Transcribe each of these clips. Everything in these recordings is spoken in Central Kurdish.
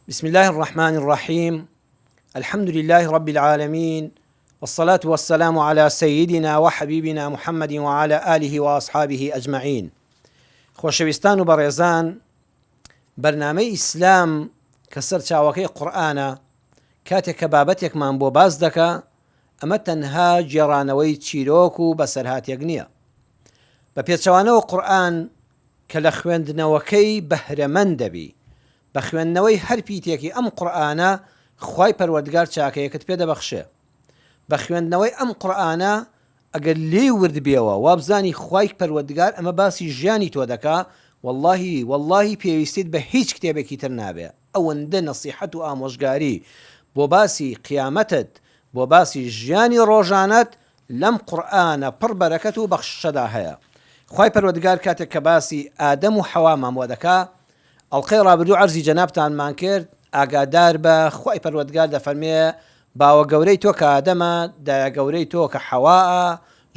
بسم اللە الرحمن الرحیم الحمد للە رب العالمین والصلاة والسلام علی سیدنا وحبیبنا محمد وعلی آله وأصحابه اجمعین خۆشەویستان و بەڕێزان بەرنامەی ئیسلام کە سەرچاوەکەی قورئانە کاتێک کە بابەتێکمان بۆ باس دەکا ئەمە تەنها گێڕانەوەی چیرۆک و بەسەرهاتێک نییە بە پێچەوانەوە قورئان کە لە خوێندنەوەکەی بەهرەمەند دەبی بە خوێندنەوەی هەر پیتێکی ئەم قورئانە خوای پەروەردگار چاکەیەکت پێ دەبەخشێ بە خوێندنەوەی ئەم قورئانە ئەگەر لێی ورد بێوە وابزانی خوای پەروەردگار ئەمە باسی ژیانی تۆ دەکا وەڵاهی وەڵاهی پێویستیت بە هیچ کتێبێکی تر نابێ ئەوەندە نەسیحەت و ئامۆژگاری بۆ باسی قیامەتت بۆ باسی ژیانی ڕۆژانەت لەم قورئانە پڕ بەرەکەت و بەخششەدا هەیە خوای پەروەردگار کاتێک کە باسی ئادەم و حەوامان بۆ دەکا ئەڵقەی ڕابردوو عەرزی جەنابتانمان کرد، ئاگاداربە خوای پەروەردگار دەفەرمێ، باوە گەورەی تۆ کە ئادەمە، دایە گەورەی تۆ کە حەوائە،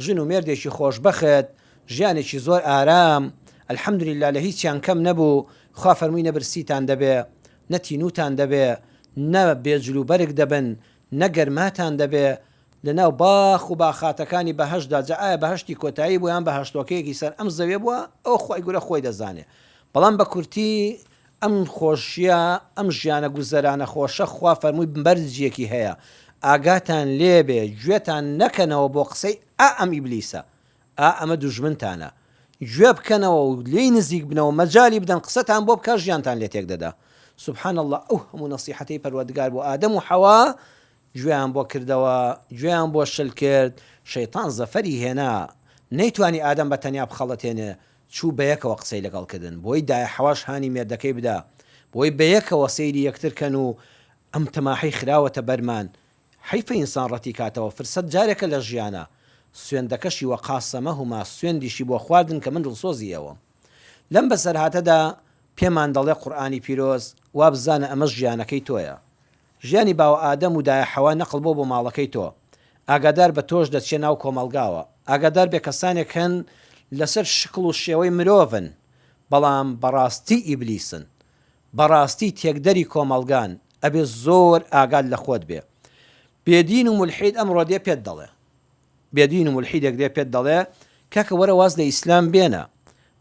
ژن و مێردێکی خۆشبەخت، ژیانێکی زۆر ئارام، الحمدللە لە هیچیان کەم نەبوو، خوا فەرمووی نە برسیتان دەبێ، نە تینووتان دەبێ، نە بێ جل و بەرگ دەبن، نە گەرماتان دەبێ، لەناو باخ و باخاتەکانی بەهەشتدا، جا ئایا بەهەشتی کۆتایی بووە یان بەهەشتۆکەیەکی سەر ئەم زەویە بووە، ئەوە خوای گورە خۆی دەزانێ. بەڵام بە کورتی ئەم خۆشیە، ئەم ژیانە گوزەرانە خۆشە خوا فەرمووی مەرجێکی هەیە، ئاگاتان لێ بێ، گوێتان نەکەنەوە بۆ قسەی ئا ئەم ئیبلیسە، ئا ئەمە دوژمنتانە، گوێ بکەنەوە و لێی نزیک بنەوە، مەجالی بدەن قسەتان بۆ بکا ژیانتان لێ تێک دەدا. سبحان اللە ئەو هەموو نەسیحەتەی پەروەردگار بۆ ئادەم و حەوا گوێیان بۆ کردەوە، گوێیان بۆ شل کرد، شەیتان زەفەری هێنا، نەیتوانی ئادەم بە تەنیا بخەڵەتێنێ، چوو بەیەکەوە قسەی لەگەڵ کردن، بۆی دایە حەواش هانی مێردەکەی بدا، بۆی بەیەکەوە سەیری یەکتر کەن و ئەم تەماحەی خراوەتە بەرمان، حەیفە ئینسان ڕەتی کاتەوە، فرسەت جارێکە لە ژیانا، سوێندەکەشی وقاسمهما سوێندیشی بۆ خواردن کە من دڵسۆزی ئێوەم. لەم بەسەرهاتەدا پێمان دەڵێ قورئانی پیرۆز، وابزانە ئەمە ژیانەکەی تۆیە، ژیانی باوە ئادەم و دایە حەوا نەقڵ بۆ بۆ ماڵەکەی تۆ. ئاگادار بە تۆش دەچیە ناو کۆمەڵگاوە. ئاگادار بێ کەسانێک هەن لەسەر شکڵ و شێوەی مرۆڤن بەڵام بەڕاستی ئیبلیسن. بەڕاستی تێکدەری کۆمەڵگان. ئەبێ زۆر ئاگات لە خۆت بێ. بێدین و مولحید ئەمڕۆ دێ پێت دەڵێ. بێدین و مولحیدێک دێ پێت دەڵێ کاکە وەرە واز لە ئیسلام بێنە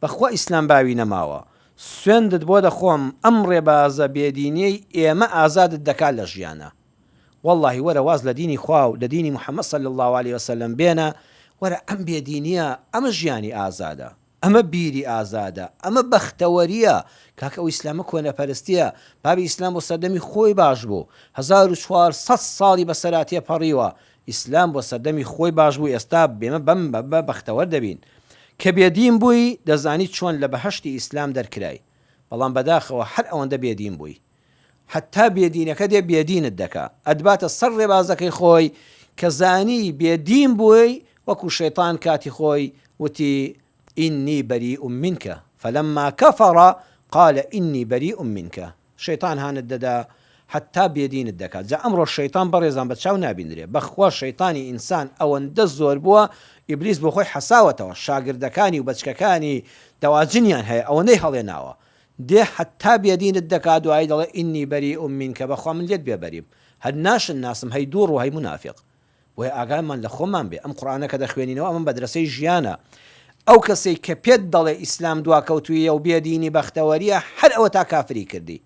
بەخوا ئیسلام باوی نەماوە سوێندت بۆ دەخۆم ئەم ڕێبازە بێدینیەی ئێمە ئازادت دەکات لە ژیانا وەڵاهی وەرە واز لە دینی خوا و لە دینی محمد صلی اللە علیە وسلم بێنە وەرە ئەم بێدینیە ئەمە ژیانی ئازادە. ئەمە بیری ئازادە، ئەمە بەختەوەرییە، کاکە ئەو ئیسلامە کۆنەپەرستییە، بابی ئیسلام بۆ سەردەمی خۆی باش بوو، 1400 ساڵی بەسەرا تێپەڕیوە، ئیسلام بۆ سەردەمی خۆی باش بوو، ئێستا ئێمە بەم بە بەختەوەر دەبین. کە بێدین بووی دەزانی چۆن لە بەهەشتی ئیسلام دەرکرای، بەڵام بەداخەوە هەر ئەوەندە بێدین بووی. هەتا بێدینەکە دێ بێدینت دەکا ئەتباتە سەر ڕێبازەکەی خۆی کە زانی بێدین بووی وەکو شەیتان کاتی خۆی وتی ئینی بەریء منک فلما کفر قال ئینی بەریء منک شەیتان هانت دەدا هەتا بێدینت دەکات جا ئەمڕۆ شەیتان بەڕێزان بە چاو نابینرێ بەخوا شەیتانی ئینسان ئەوەندە زۆر بووە ئیبلیس بۆ خۆی حەساوەتەوە شاگردەکانی و بەچکەکانی دەواجنیان هەیە ئەوەندەی هەڵێناوە دێ حەتتا بێدینت دەکا دوایی دەڵێ انی بریء منک بەخوا من لێت بێبەریم هەر ناشت ناسم هەی دووڕوو هەی مونافیق بۆیە ئاگامان لە خۆمان بێ ئەم قورئانە کە دەخوێنینەوە ئەمە مەدرەسەی ژیانە ئەو کەسەی کە پێت دەڵێ ئیسلام دواکەوتوویە و بێدینی بەختەوەریە هەر ئەوەتا کافری کردی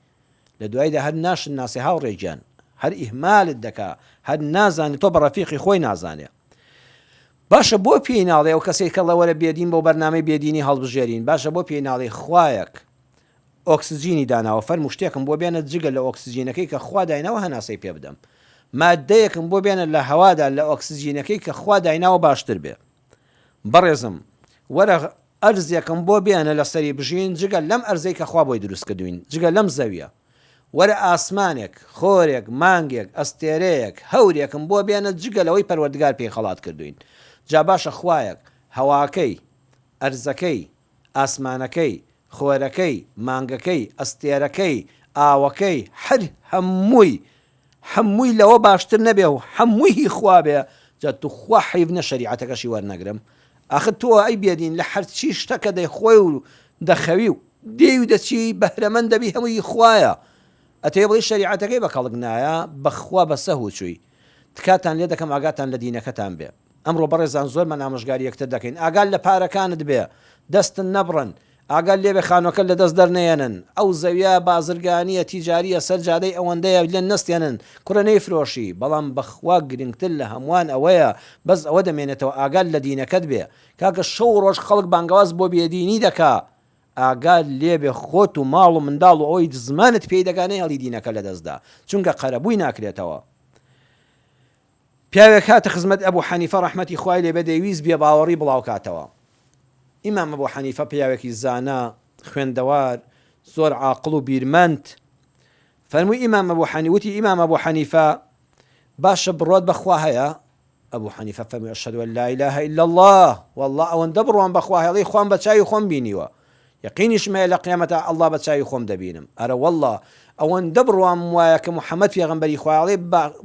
لە دوایدا هەر ناشت ناسێ هاوڕێ گیان هەر ئیهمالت دەکا هەر نازانێ تۆ بە ڕەفیقی خۆی نازانێ باشە بۆ پێی ناڵێ ئەو کەسەی کە ڵێ وەرە بێدین بۆ بەرنامەی بێدینی هەڵبژێرین باشە بۆ پێی ناڵێی خوایەک ئۆکسجینی داناوە فەرموو شتێکم بۆ بێنە جگە لە ئۆکسجینەکەی کە خوا دایناوە هەناسەی پێ بدەم مادەیەکم بۆ بێنە لە هەوادا لە ئۆکسجینەکەی کە خوا دایناوە باشتر بێ بەڕێزم وەرە ئەرزێکم بۆ بێنە لەسەری بژین جگە لەم ئەرزەی کە خوا بۆی دروست کردوین جگە لەم زەویە وەرە ئاسمانێک، خۆرێک، مانگێک، ئەستێرەیەک، هەورێکم بۆ بێنە جگە لەوەی پەروەردگار پێی خەڵات کردوین. جا باشە خوایەک هەواکەی، ئەرزەکەی، ئاسمانەکەی، خۆرەکەی، مانگەکەی، ئەستێرەکەی، ئاوەکەی، هەر هەمووی، هەمووی لەوە باشتر نەبێ و هەمووی هی خوا بێ، جا توخوا حەیف نە شەریعەتەکەشی وەرنەگرم؟ ئاخر تۆ ئەی بێدین لە هەرچی شتە کە دەیخۆی و دەخەوی و دێی و دەچی بەهرەمەند دەبی هەمووی هی خوایە. ئەتەوێ بڵێی شەریعەتەکەی بە کەڵک نایە؟ بەخوا بە سەهو چووی. تکاتان لێ دەکەم ئاگاتان لە دینەکەتان بێ. ئەمڕۆ بەڕێزان زۆرمان ئامۆژگاری یەکتر دەکەین ئاگات لە پارەکانت بێ، دەستت نەبڕن، ئاگات لێ بێ خانوەکەت لە دەست دەرنەیەنن، ئەو زەویە بازرگانیە تیجاریە سەر جادەی ئەوەندەیە لێت نەستێنن، کوڕە نەیفرۆشی، بەڵام بەخوا گرنگتر لە هەموان ئەوەیە بەس ئەوە دەمێنێتەوە ئاگات لە دینەکەت بێ، کاکە شەو و ڕۆژ خەڵک بانگەواز بۆ بێدینی دەکا، ئاگات لێبێ خۆت و ماڵ و منداڵ و ئەوەی زمانت پێی دەگا نەیەڵی دینەکە لەدەست دا چونکە قەرەبووی ناکرێتەوە. پیاوێک هاتە خزمەت ئەبو حەنیفە ڕەحمەتی خوای لێ بێ دەیویست بێباوەڕی بڵاو کاتەوە. ئیمام ئەبو حەنیفە پیاوێکی زانا، خوێندەوار، زۆر عاقڵ و بیرمەند. فەرمووی ئیمام ئەبو حەنی وتی ئیمام ئەبو حەنیفە باشە بڕوات بە خوا هەیە؟ ئەبو حەنیفە فەرمووی اشهد ان لا اله الا اللە واللە ئەوەندە بڕوام بە خوا هەیە ئەڵێی خوام بە چاوی خۆم بینیوە یەقینیشم هەیە لە قیامەتا اللە بە چاوی خۆم دەبینم ئەرە واللە ئەوەندە بڕوام وایە کە محمد پێغەمبەری خوایە ئەڵێ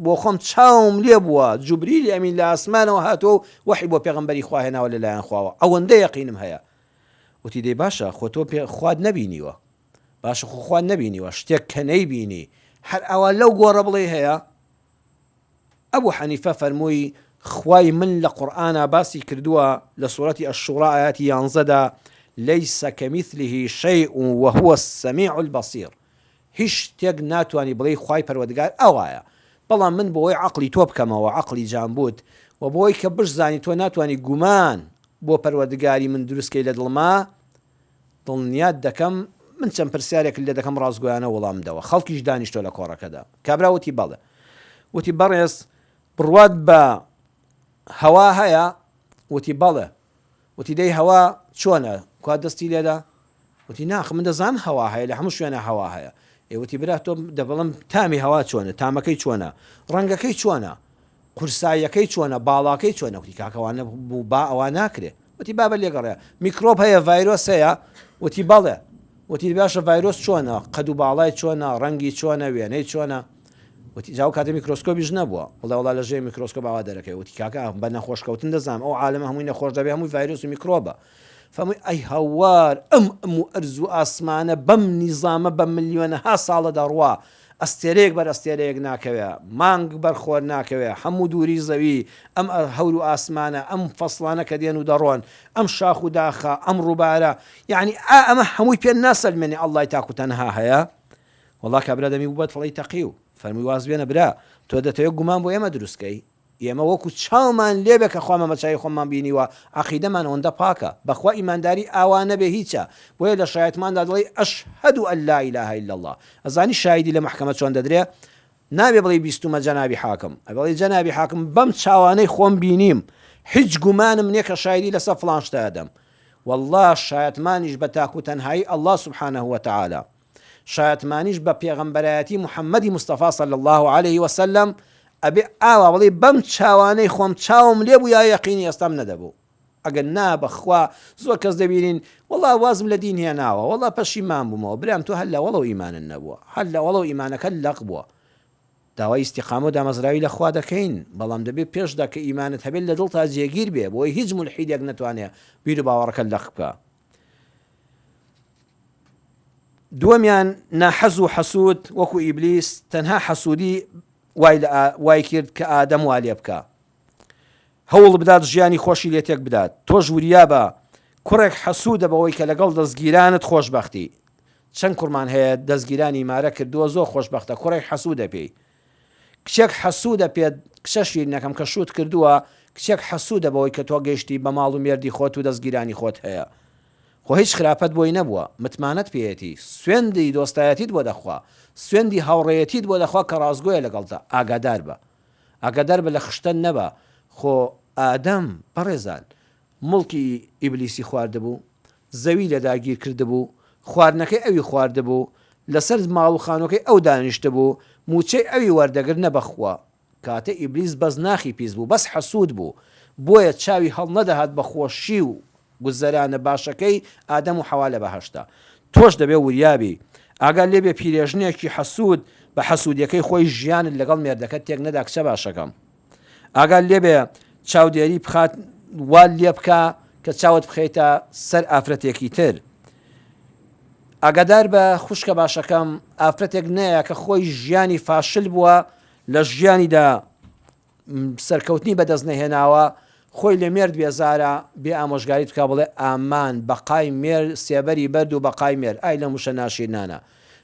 بۆ خۆم چاوم لێ بووە جوبریلی ئەمین لە ئاسمانەوە هاتووە و وەحی بۆ پێغەمبەری خوا هێناوە لەلایەن خواوە ئەوەندە یەقینم هەیە وتی دەی باشە خۆ تۆ پێ خوات نەبینیوە باشە خۆ خوات نەبینیوە شتێک کە نەیبینی هەر ئاوا لەو گۆڕە بڵێ هەیە ئەبو حەنیفە فەرمووی، خوای من لە قورئانا باسی کردووە لە سورەتی الشورا ئایەتی یانزەدا، لیس کمثله شیء وهو السمیع البصیر، هیچ شتێک ناتوانی بڵێی خوای پەروەردگار ئاوایە، بەڵام من بۆوەی عەقڵی تۆ بکەمەوە عەقڵی جامبوت، وە بۆوەی کە بشزانی تۆ ناتوانی گومان بۆ پەروەردگاری من دروست کەی لە دڵما، دڵنیات دەکەم من چەند پرسیارێکت لێ دەکەم ڕاستگۆیانە وەڵام بدەوە خەڵکیش دانیشتوە لە کۆڕەکەدا کابرا وتی بەڵێ وتی بەڕێز بڕوات بە هەوا هەیە وتی بەڵێ وتی دەی هەوا چۆنە کوا دەستی لێدا وتی ناخ من دەزانم هەوا هەیە لە هەموو شوێنە هەوا هەیە ئێ وتی برا تۆ دەبڵم تامی هەوا چۆنە تامەکەی چۆنە ڕەنگەکەی چۆنە قورساییەکەی چۆنە باڵاکەی چۆنە وتی کاکە وانە بوو با ئەوە ناکرێ وتی بابە لێگەڕێ میکرۆب هەیە ڤایرۆس هەیە وتی بەڵێ وتی باشە ڤایرۆس چۆنە قەد و باڵای چۆنە ڕەنگی چۆنە وێنەی چۆنە وتی جاو کاتە میکرۆسکۆبیش نەبووە وڵا وڵا لە ژێر میکرۆسکۆب ئاوا دەرەکەی وتی کاکە بە نەخۆشکەوتن دەزانم ئەو عالەمە هەمووی نەخۆش دەبێ هەمووی ڤایرۆس و میکرۆبە فەرمووی ئەی هەوار ئەم ئەم و ئەرز و ئاسمانە بەم نیزامە بە ملیۆنەها ساڵە دەڕوا ئەستێرەیەک بەر ئەستێرەیەک ناکەوێ، مانگ بەر خۆر ناکەوێ، هەموو دووری زەوی، ئەم هەور و ئاسمانە، ئەم فەسڵانە کە دێن و دەڕۆن، ئەم شاخ و داخە، ئەم ڕووبارە، یەعنی ئا ئەمە هەمووی پێ ناسەلمێنێ ئەڵڵای تاک و تەنها هەیە؟ وەڵا کابرا دەمی بوو بە تڵەی تەقیو، فەرمووی واز بێنە برا، تۆ دەتەوێ گومان بۆ ئێمە دروست کەی؟ ئێمە وەکو چاومان لێبێ کە خوامان بە چاوی خۆمان بینیوە عەقیدەمان ئەوەندە پاکە بەخوا ئیمانداری ئاوا نەبێ هیچە بۆیە لە شایەتماندا دەڵێی اشهد ان لا اله الا اللە ئەزانی شایدی لە مەحکەمە چۆن دەدرێ نابێ بڵێی بیستومە جەنابی حاکم ئەبێ بڵێی جەنابی حاکم بەم چاوانەی خۆم بینیم هیچ گومانم نیە کە شایدی لەسەر فڵان شتە ئەدەم واللە شایەتمانیش بە تاک و تەنهایی اللە سبحانە وتعالی شایەتمانیش بە پێغەمبەرایەتی محمدی مستەفا صلی اللە علیه وسلم ئەبێ ئاوا بڵێی بەم چاوانەی خۆم چاوم لێ بوو یا یەقینی ئێستام نەدەبوو ئەگەر نا بەخوا زۆر کەس دەبینین وەڵا وازم لە دین هێناوە وەڵا پەشیمان بوومەوە برام تۆ هەر لەوەڵەو ئیمانت نەبووە هەر لەوەڵەو ئیمانەکەت لەق بووە داوای ئیستیقامە و دامەزراوی لە خوا دەکەین بەڵام دەبێ پێشدا کە ئیمانت هەبێت لە دڵتا جێگیر بێ بۆی هیچ مولحیدێک نەتوانێ بیر و باوەڕەکەت لەق بکا دووەمیان ناحەز و حەسوود وەکو ئیبلیس تەنها حەسوودی وای لە وای کرد کە ئادەم وا لێ بکا هەوڵ بدات ژیانی خۆشی لێ تێک بدات تۆش وریابە کوڕێک حەسوودە بەوەی کە لەگەڵ دەستگیرانت خۆشببختی چەند کوڕمان هەیە دەستگیرانی مارە کردووە زۆر خۆشببختە کوڕێک حەسوودە پێی کچێک حەسوودە پێت کچە شیرینەکەم کە شووت کردووە کچێک حەسوودە بەوەی کە تۆ گەیشتی بە ماڵ و مێردی خۆت و دەستگیرانی خۆت هەیە خۆ هیچ خراپەت بۆی نەبووە متمانەت پێیەتی سوێندی دۆستایەتیت بۆ دەخوا سوێندی هاوڕێیەتیت بۆ دەخوا کە ڕاستگۆیە لەگەڵتا ئاگادار بە ئاگادار بە لە خشتە نەبە خۆ ئادەم بەڕێزان موڵکی ئیبلیسی خواردبوو، زەوی لێ داگیر کردبوو، خواردنەکەی ئەوی خواردبوو، لەسەر ماڵ و خانووەکەی ئەو دانیشتبوو، مووچەی ئەوی وەردەگرت نە بەخوا. کاتێ ئیبلیس بەس ناخی پیس بوو، بەس حەسوود بوو، بۆیە چاوی هەڵنەدەهات بە خۆشی و گوزەرانە باشەکەی ئادەم و حەوا لە بەهەشتا. تۆش دەبێ وریا بی. ئاگات لێ بێ پیرێژنێکی حەسوود بە حەسوودیەکەی خۆی ژیانت لەگەڵ مێردەکەت تێک نەدا کچە باشەکەم. ئاگات لێبێ چاودێری بخات وات لێبکا کە چاوت بخەیتە سەر ئافرەتێکی تر. ئاگادار بە خوشکە باشەکەم ئافرەتێک نەیە کە خۆی ژیانی فاشل بووە لە ژیانیدا سەرکەوتنی بەدەست نەهێناوە خۆی لە مێرد بێزارە بێ ئامۆژگاریت بکا بڵێ ئامان بەقای مێر سێبەری بەرد و بەقای مێر ئای لەم وشە ناشیرنانە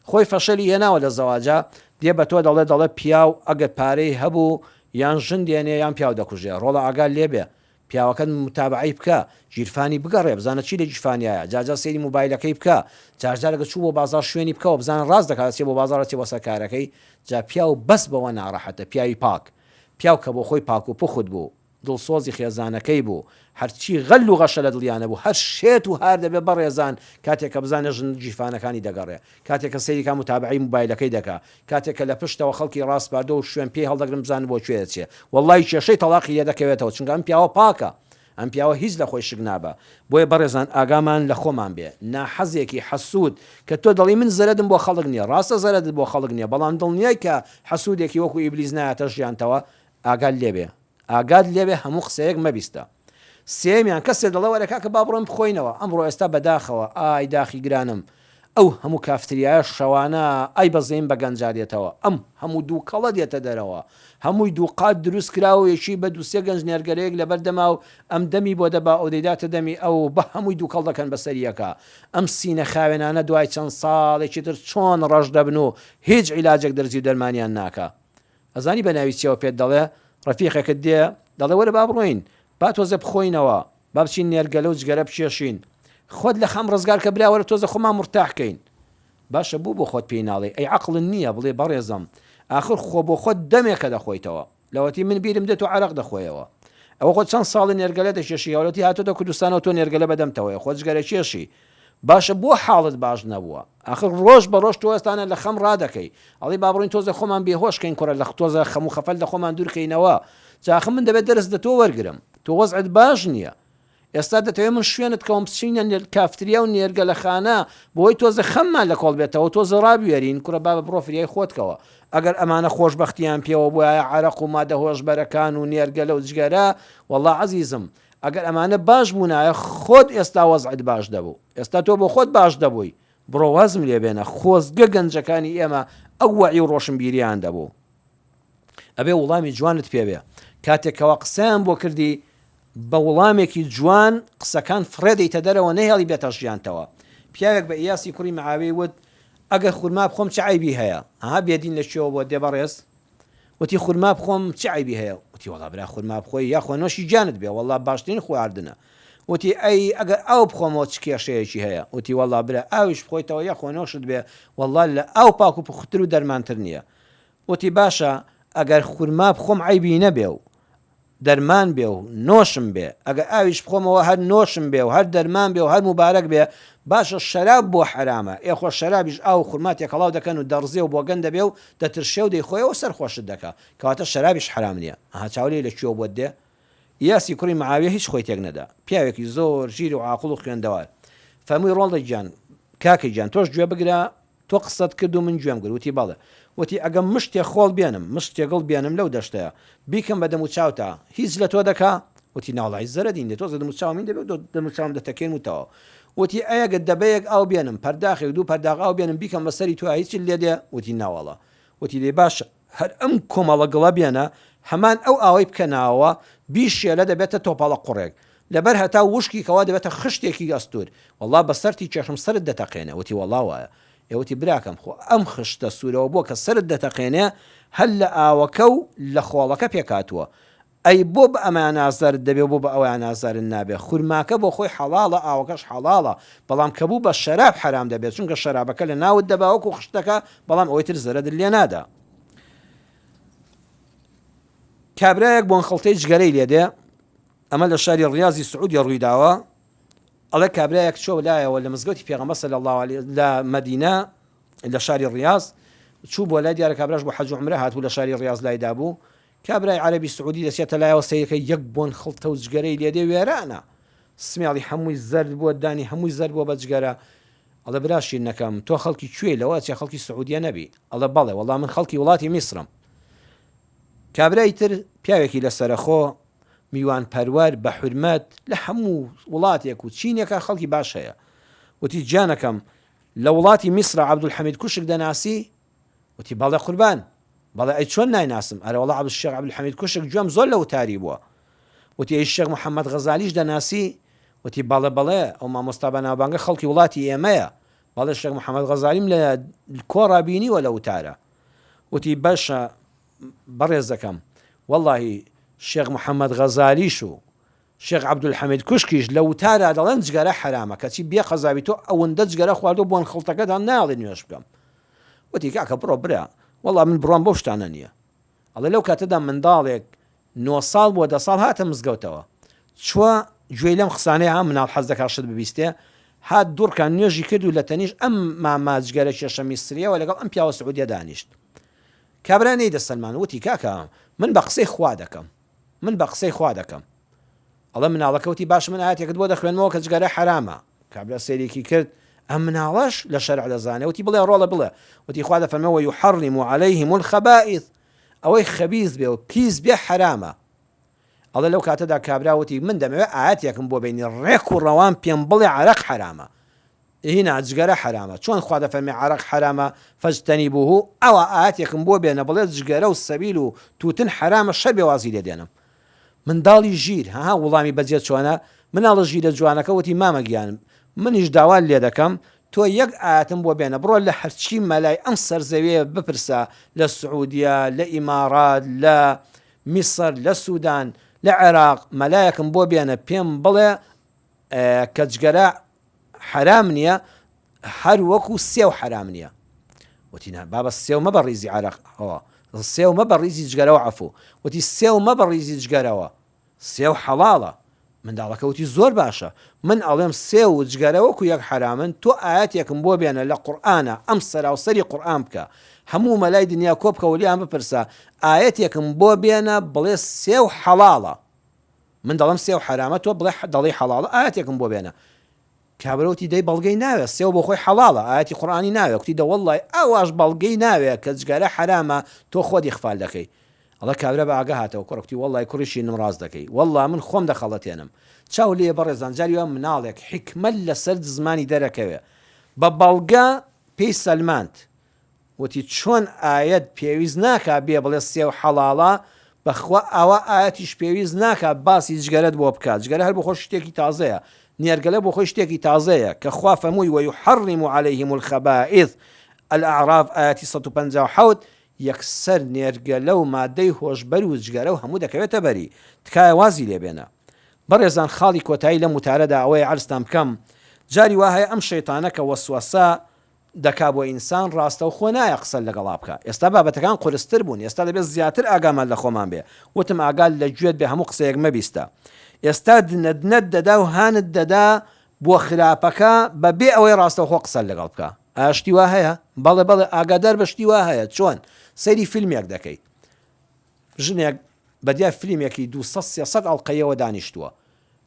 خۆی فەشەلی هێناوە لە زەواجا دێ بە تۆ دەڵێ دەڵێ پیاو ئەگەر پارەی هەبوو یان ژن دێنێ یان پیاو دەکوژێ ڕۆڵە ئاگات لێبێ پیاوەکەت متابەعەی بکە گیرفانی بگەڕێ بزانە چی لە گیرفانیایە جارجار سەیری موبایلەکەی بکە جارجار ئەگەر چوو بۆ بازاڕ شوێنی بکەوە بزانە ڕاست دەکات ئەچێ بۆ بازاڕ ئەچێ بۆ سەر کارەکەی جا پیاو بەس بەوە ناڕەحەتە پیاوی پاک پیاو کە بۆ خۆی پاک و پوخت بوو دڵسۆزی خێزانەکەی بوو هەرچی غەل و غەشە لە دڵیا نەبوو هەر شێت و هار دەبێ بەڕێزان کاتێک کە بزانێ ژن گیرفانەکانی دەگەڕێ کاتێک کە سەیری کا متابەعەی موبایلەکەی دەکا کاتێک کە لە پشتەوە خەڵکی ڕاسپاردوە و شوێن پێی هەڵدەگرن بزانن بۆ کوێ دەچێ وەڵڵاهی کێشەی تەڵاقی لێ دەکەوێتەوە چونکە ئەم پیاوە پاکە ئەم پیاوە هیچ لە خۆی شک نابا بۆیە بەڕێزان ئاگامان لە خۆمان بێ ناحەزێکی حەسود کە تۆ دەڵێی من زەرەدم بۆ خەڵک نیە ڕاستە زەرەدت بۆ خەڵک نیە بەڵام دڵنیای کە حەسودێکی وەکو ئیبلیس نایەتە ژیانتەوە ئاگات لێبێ ئاگات لێبێ هەموو قسەیەک مەبیستە. سێیەمیان کەسێ دەڵێ وەرە کاکە با بڕۆین بخۆینەوە ئەمڕۆ ئێستا بەداخەوە ئای داخی گرانم ئەو هەموو کافتریایە شەوانە ئای بەزەیم بە گەنجا دێتەوە ئەم هەموو دووکەڵە دێتە دەرەوە هەمووی دووقات دروست کراوە یەکی بە دووسێ گەنج نێرگەلەیەک لەبەر دەما و ئەم دەمی بۆ دەبا ئەو دەیداتە دەمی ئەو بە هەمووی دووکەڵ دەکەن بەسەر یەکا ئەم سینە خاوێنانە دوای چەند ساڵێکی تر چۆن ڕەش دەبن و هیچ عیلاجێک دەرزی و دەرمانیان ناکا ئەزانی بە ناوی چیەوە پێت دەڵێ؟ ڕەفیقێکت دێ دەڵێ وەرە با بڕۆین، با تۆزێ بخۆینەوە، با بچین نێرگەلە و جگەرە بکێشین. خۆت لە خەم ڕزگار کە برا وەرە تۆزێ خۆمان مورتاح کەین. باشە بۆ بۆ خۆت پێی ناڵێی؟ ئەی عەقڵت نییە بڵێ بەڕێزم ئاخر خۆ بۆ خۆت دەمێکە دەخۆیتەوە. لەوەتی من بیرم دێ تۆ عەرەق دەخۆیەوە. ئەوە خۆ چەند ساڵە نێرگەلە دەکێشی هەولەتی هاتۆتە کوردستانەوە تۆ نێرگەلە بەدەمتەوەیە خۆ جگەرە کێشی. باشە بۆ حاڵت باش نەبووە ئاخر ڕۆژ بە ڕۆژ تۆ ئێستانە لە خەم ڕادەکەی ئەڵێی با بڕۆین تۆزێ خۆمان بێهۆش کەین کوڕە لە تۆزە خەم و خەفەت لە خۆمان دوور کەینەوە جا ئاخر من دەبێت دەرس لە تۆ وەرگرم تۆ وەزعت باش نییە ئێستا دەتەوێت من شوێنت کەوم بچینە کافتریا و نێرگەلەخانە بۆی تۆزە خەممان لە کۆڵ بێتەوە تۆزە ڕابوێرین کوڕە بابە بڕۆ فریای خۆت کەوە ئەگەر ئەمانە خۆشبەختیان پێوە بوایە عەرەق و مادە هۆشبەرەکان و نێرگەلە و جگەرە وەڵا عەزیزم ئەگەر ئەمانە باش بوونایە خۆت ئێستا وەزعت باش دەبوو ئێستا تۆ بۆ خۆت باش دەبووی بڕۆ وازم لێ بێنە خۆزگە گەنجەکانی ئێمە ئەو وەعی و ڕۆشنبیریان دەبوو ئەبێ وڵامی جوانت پێبێ کاتێک کەوا قسەیان بۆ کردی بە وڵامێکی جوان قسەکان فڕێ دەیتە دەرەوە نەهێڵی بێتە ژیانتەوە پیاوێک بە ئیاسی کوڕی معاوی وت ئەگەر خورما بخۆم چ عەیبی هەیە ها بێدین لە کوێوە بۆ دێ بەڕێز وتی خورما بخۆم چ عەیبی هەیە؟ وتی وەڵا برا خورما بخۆی یاخوا نۆشی گیانت بێ وەڵا باشترین خواردنە. وتی ئەی ئەگەر ئاو بخۆمەوە چ کێشەیەکی هەیە؟ وتی وەڵا برا ئاویش بخۆیتەوە یاخوا نۆشت بێ وەڵا لە ئاو پاک و پوختتر و دەرمانتر نییە. وتی باشە ئەگەر خورما بخۆم عەیبی نەبێ و دەرمان بێ و نۆشم بێ، ئەگەر ئاویش بخۆمەوە هەر نۆشم بێ و هەر دەرمان بێ و هەر موبارەک بێ، باشە شەراب بۆ حەرامە؟ ئێ خۆ شەرابیش ئاو و خورما تێکەڵاو دەکەن و دەڕزێ و بۆگەن دەبێ و دەترشێ و دەیخۆیەوە سەر خۆشت دەکا، کەواتە شەرابیش حەرام نییە. ئەها چاو لێی لە کوێوە بۆت دێ؟ ئیاسی کوڕی معاویە هیچ خۆی تێک نەدا، پیاوێکی زۆر ژیر و عاقڵ و خوێندەوار، فەرمووی ڕۆڵە گیان، کاکە گیان تۆش گوێ بگرە، تۆ قسەت کرد و من گوێم گرت. وتی، بەڵێ. وتی، ئەگەر مشتێ خۆڵ بێنم، مشتێ گڵ بێنم لەو دەشتەیە، بیکەم بە دەموچاوتا، هیچ لە تۆ دەکا؟ وتی، ناوەڵا هیچ زەرەدی نییە، تۆزێ دەموچاوم هین دەبێ و دەموچاوم دەتەکێنم و تەواو. وتی، ئەی ئەگەر دەبەیەک ئاو بێنم، پەرداخێک، دوو پەرداخ ئاو بێنم، بیکەم بە سەری تۆیا، هیچت لێ دێ؟ وتی، ناوەڵا. وتی، دەی باشە، هەر ئەم کۆمەڵە گڵە بێنە، هەمان ئەو ئاوەی بکە ناوەوە، بیشێلە دەبێتە تۆپەڵە قوڕێک. لەبەر هەتاو وشکی کەوا دەبێتە خشتێکی ئەستوور. وەڵڵا بە سەرتی کێشم سەرت دەتەقێنێ. وتی، وەڵڵا وایە. ئێ وتی، براکەم خۆ ئەم خشتە سوورەوە بۆ کە سەرت دەتەقێنێ هەر لە ئاوەکە و لە خۆڵەکە پێکهاتووە. ئەی بۆ بە ئەمەیان ئازارت دەبێ و بۆ بە ئەویان ئازارت نابێ؟ خورماکە بۆ خۆی حەڵاڵە، ئاوەکەش حەڵاڵە، بەڵام کە بوو بە شەراب حەرام دەبێ، چونکە شەرابەکە لە ناوت دەبا وەکو خشتەکە، بەڵام ئەوەی تر زەرەدت لێ نادا. کابرایەک بۆنخڵتەی جگەرەی لێ دێ، ئەمە لە شاری ڕیازی سعودیە ڕوویداوە، ئەڵێ کابرایەک چووە لایەوە لە مزگەوتی پێغەمبەر صلی اللە علیه لە مەدینە لە شاری ڕیاز چوو بۆ لای دیارە کابراش بۆ حەج و عومرە هاتبوو لە شاری ڕیاز لای دابوو کابرای عەرەبی سعودی دەچێتە لایەوە سەیرەکە یەک بۆن خڵتە و جگەرەی لێدێ وێرانە سمێڵی هەمووی زەرد بووە دانی هەمووی زەرد بووە بە جگەرە ئەڵێ برا شیرنەکەم تۆ خەڵکی کوێی لەوە ئەچێ خەڵکی سعودیە نەبی ئەڵێ بەڵێ وەڵا من خەڵکی وڵاتی میسرم کابرای تر پیاوێکی لەسەرەخۆ میوان پەروەر بە حورمەت لە هەموو وڵاتێک و چینێکا خەڵکی باش هەیە وتی گیانەکەم. لە وڵاتی میسرا عەبدولحەمید کوشک دەناسی؟ وتی، بەڵێ قوربان. بەڵێ ئەی چۆن نایناسم، ئەرەوەڵا عەبد شێخ عەبدولحەمید کوشک گوێم زۆر لە وتاری بووە. وتی، ئەی شێخ محەممەد غەزالیش دەناسی؟ وتی، بەڵێ بەڵێ، ئەو مامۆستا بەناوبانگە خەڵکی وڵاتی ئێمەیە. بەڵێ شێخ محەممەد غەزالیم لە کۆڕا بینیوە لە وتارا. وتی، باشە بەڕێزەکەم، وەڵڵاهی شێخ محەممەد غەزالیش و شێخ عەبدولحەمید کوشکیش لە وتارا دەڵێن جگەرە حەرامە کەچی بێ قەزاوی تۆ ئەوەندە جگەرە خواردوە بۆن خڵتەکەت هەم نایەڵێ نوێژ بکەم وتی کاکە بڕۆ برا وەڵا من بڕوام بەو شتانە نییە ئەڵێ لەو کاتەدا منداڵێک نۆ ساڵ بۆ دە ساڵ هاتە مزگەوتەوە چوە گوێی لەم قسانەیە ها مناڵ حەز دەکا شت ببیستێ هات دوڕکان نوێژی کرد و لە تەنیشت ئەم ماما جگەرە کێشە میسریەوە لەگەڵ ئەم پیاوە سعودیە دانیشت کابرا نەیدەسەلمان وتی کاکە من بە قسەی خوا دەکەم من بە قسەی خوا دەکەم. ئەڵێ مناڵەکە وتی باشە من ئایەتێکت بۆ دەخوێنمەوە کە جگەرە حەرامە. کابرا سەیرێکی کرد ئەم مناڵەش لە شەرع دەزانێ وتی بڵێ ڕۆڵە بڵێ. وتی خوا دەفەرمێ ویحرم علیهم الخبائث ئەوەی خەبیس بێ و پیس بێ حەرامە. ئەڵێ لەو کاتەدا کابرا وتی من دەمەوێ ئایەتێکم بۆ بینی ڕێک و ڕەوان پێم بڵێ عەرەق حەرامە. هینا جگەرە حەرامە چۆن خوا دەفەرمێ عەرەق حەرامە فاجتنبوه ئەوا ئایەتێکم بۆ بێنە بڵێ جگەرە و سەبیل و توتن حەرامە شەربێ وازی لێ دێنم منداڵی ژیر ها وڵامی بەجێ چۆنە مناڵە ژیرە جوانەکە وتی مامە گیان منیش داوات لێ دەکەم تۆ یەک ئایەتم بۆ بێنە بڕۆ لە هەرچی مەلای ئەم سەرزەویە بپرسە لە سعودیە لە ئیماڕات لە میسر لە سودان لە عێراق مەلایەکم بۆ بێنە پێم بڵێ کە جگەرە حەرام نیە هەر وەکو سێو حەرام نیە وتی نا بابە سێو مەبە ڕیزی عەرەقەوە سێو مەبە ڕیزی جگەرەوە عەفو وتی سێو مەبە ڕیزی جگەرەوە سێو حەڵاڵە منداڵەکە وتی زۆر باشە من ئەڵێم سێو و جگەرە وەکو یەک حەرامن تۆ ئایەتێکم بۆ بێنە لە قورئانە ئەم سەراوسەری قورئان بکە هەموو مەلای دنیا کۆ بکەوە لیان بپرسە ئایەتێکم بۆ بێنە بڵێ سێو حەڵاڵە من دەڵێم سێو حەرامە تۆ بڵێ دەڵێی حەڵاڵە ئایەتێکم بۆ بێنە کابرا وتی دەی بەڵگەی ناوێ سێو بۆ خۆی حەڵاڵە ئایەتی قورئانی ناوێ کوتی دە وەڵڵای ئاواش بەڵگەی ناوێ کە جگەرە حەرامە تۆ خۆت ئیغفال دەکەی ئەڵێ کابرا بە ئاگا هاتەوە کوڕە کوتی وەڵڵای کوڕی شیرنم ڕاست دەکەی وەڵڵا من خۆم دەخەڵەتێنم چاو لێیە بەڕێزان جاری وا مناڵێک حیکمەت لەسەر زمانی دەرەکەوێ بە بەڵگە پێی سەلماند وتی چۆن ئایەت پێویست ناکا بێ بڵێ سێو حەڵاڵە بەخوا ئاوا ئایەتیش پێویست ناکا باسی جگەرەت بۆ بکا جگەرە هەر بۆخۆی شتێکی تازەیە نێرگەلە بۆخۆی شتێکی تازەیە کە خوا فەرمووی ویحرم علیهم الخبائث الاعراف ئایەتی 157 یەکسەر نێرگەلە و مادەی هۆشبەر و جگەرە و هەموو دەکەوێتە بەری تکایە وازی لێ بێنە بەڕێزان خاڵی کۆتایی لەم وتارەدا ئەوەیە عەرزتان بکەم جاری وا هەیە ئەم شەیتانە کە وەسوەسە دەکا بۆ ئینسان ڕاستەوخۆ نایە قسەت لەگەڵا بکا ئێستا بابەتەکان قورستر بوون ئێستا دەبێت زیاتر ئاگامان لە خۆمان بێ وتم ئاگات لە گوێت بێ هەموو قسەیەک مەبیستە ئێستا دنە دنەت دەدا و هانت دەدا بۆ خراپەکە بە بێ ئەوەی ڕاستەوخۆ قسەت لەگەڵ بکا ئایا شتی وا هەیە بەڵێ بەڵێ ئاگادار بە شتی وا هەیە چۆن سەیری فیلمێک دەکەی ژنێک بەدیار فلیمێکی 200 300 ئەڵقەیەوە دانیشتووە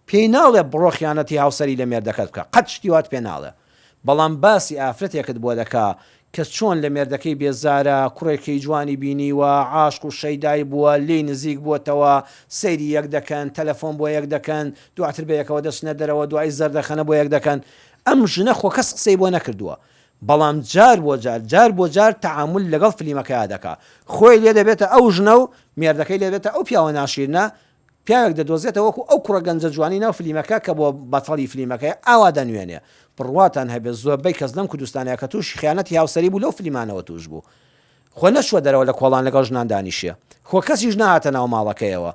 پێی ناڵێ بڕۆ خیانەتی هاوسەری لە مێردەکەت بکە قەت شتی وات پێ ناڵێ بەڵام باسی ئافرەتێکت بۆ دەکا کە چۆن لە مێردەکەی بێزارە کوڕێکی جوانی بینیوە عاشق و شەیدای بووە لێی نزیک بووەتەوە سەیری یەک دەکەن تەلەفۆن بۆ یەک دەکەن دواتر بە یەکەوە دەچنە دەرەوە دوای زەردەخەنە بۆ یەک دەکەن ئەم ژنە خۆ کەس قسەی بۆ نەکردووە بەڵام جار بۆ جار جار بۆ جار تەعامول لەگەڵ فلیمەکەیا دەکا خۆی لێ دەبێتە ئەو ژنە و مێردەکەی لێ دەبێتە ئەو پیاوە ناشیرنە پیاوێک دەدۆزێتەوە وەکو ئەو کوڕە گەنجە جوانەی ناو فلیمەکە کە بۆ بەتەڵی فلیمەکەیە ئاوا دەنوێنێ بڕواتان هەبێت زۆربەی کەس لەم کوردستانەیە کە توشی خیانەتی هاوسەری بوو لەو فلیمانەوە توش بوو خۆ نەچووە دەرەوە لە کۆڵان لەگەڵ ژنان دانیشێ خۆ کەسیش نەهاتە ناو ماڵەکەیەوە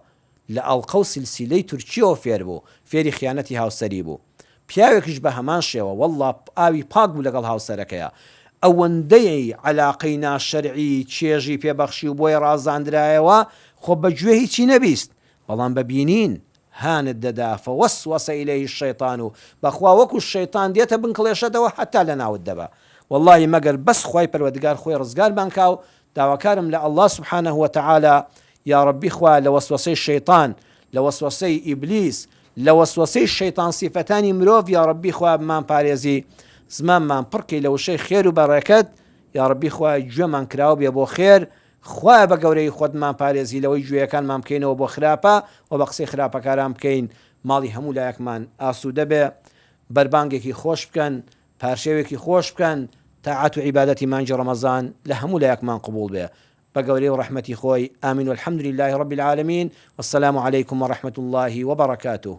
لە ئەڵقە و سلسیلەی تورکیەوە فێر بوو فێری خیانەتی هاوسەری بوو پیاوێکیش بە هەمان شێوە وەڵڵا ئاوی پاک بوو لەگەڵ هاوسەرەکەیا ئەوەندەی عەلاقەی ناشەرعی چێژی پێ بەخشی و بۆی ڕازاندرایەوە خۆ بە گوێ هیچی نەبیست بەڵام بە بینین هانت دەدا فوسوس الیه الشیطان بەخوا وەکو شەیتان دێتە بن کڵێشەتەوە هەتا لەناوت دەبا وەڵڵاهی مەگەر بەس خوای پەروەردگار خۆی ڕزگارمان کا و داواکارم لە اللە سبحانە وتعالی یاڕەبی خوایە لە وەسوەسەی شەیتان لە وەسوەسەی ئیبلیس لە وەسوەسەی شەیتان سیفەتانی مرۆڤ یاڕەبی خوایە بمان پارێزی زمانمان پڕکەی لە وشەی خێر و بەڕەکەت یاڕەبی خوایە گوێمان کراوە بێ بۆ خێر خوایە بە گەورەی خۆت بمان پارێزی لەوەی گوێیەکانمان بکەینەوە بۆ خراپە و بە قسەی خراپەکاران بکەین ماڵی هەموو لایەکمان ئاسوودە بێ بەربانگێکی خۆش بکەن. پارشێوێکی خۆش بکەن، تاعەت و عیبادەتی مانگی ڕەمەزان لە هەموو لایەکمان قبوڵ بێ بە گەورەی و ڕەحمەتی خۆی، آمین والحمد للە رب العالمین والسلام علیکم ورحمە اللە وبرکاته.